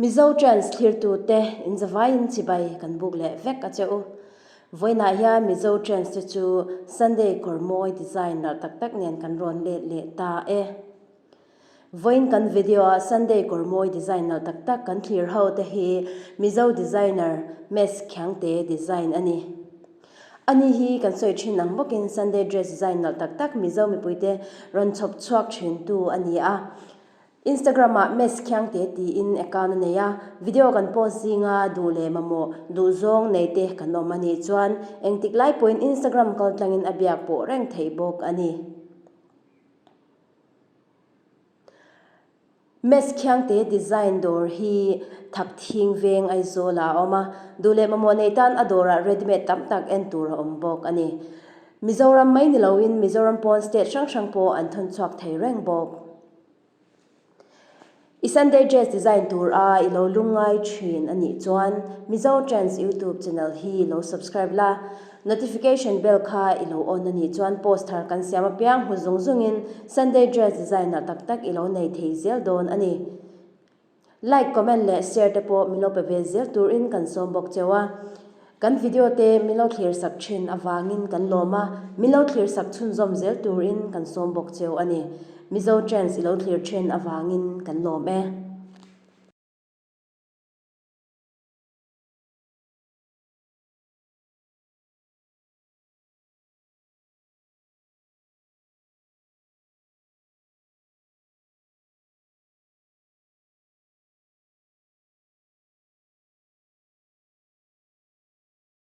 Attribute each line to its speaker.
Speaker 1: Mizo Trends thlirtute inzavaiin chibai kan buk leh vek a che u. Vawiinah hian Mizo Trends te chu Sunday kawr mawi design nalh tak tak nen kan rawn let leh ta e. Vawiin kan video ah Sunday kawr mawi design nalh tak tak kan thlir ho te hi Mizo designer Mes Khiangte design a ni. Ani hi kan sawi thin ang bawkin Sunday dress design nalh tak tak Mizo mipuite rawn chhawp chhuak thintu a ni a. Instagram ah Mes Khiangte tiin account a nei a, video kan post zinga duh leh mamawh duhzawng nei te kan awm a nih chuan engtik lai pawhin Instagram kaltlangin a biak pawh reng theih bawk a ni. Mes Khiangte design dawr hi Thakthing veng Aizawlah a awm a, duh leh mamawh nei tan a dawrah readymade tam tak en tur a awm bawk a ni. Mizoram mai ni loin Mizoram pawn state hrang hrang pawh an thawn chhuak thei reng bawk. I Sunday dress design tur a i lo lungngai thin a nih chuan Mizo Trends YouTube channel hi lo subscribe la, notification bell kha i lo on a nih chuan post thar kan siam apiang hmu zung zungin Sunday dress design ah tak tak i lo nei thei zel dawn a ni. Like, comment leh share te pawh min lo pe ve zel turin kan sawm bawk cheu a. Kan video te min lo thlir sak thin avangin kan lawm a, min lo thlir sak chhunzawm zel turin kan sawm bawk cheu a ni. Mizo Trends i lo thlir thin avangin kan lawm e.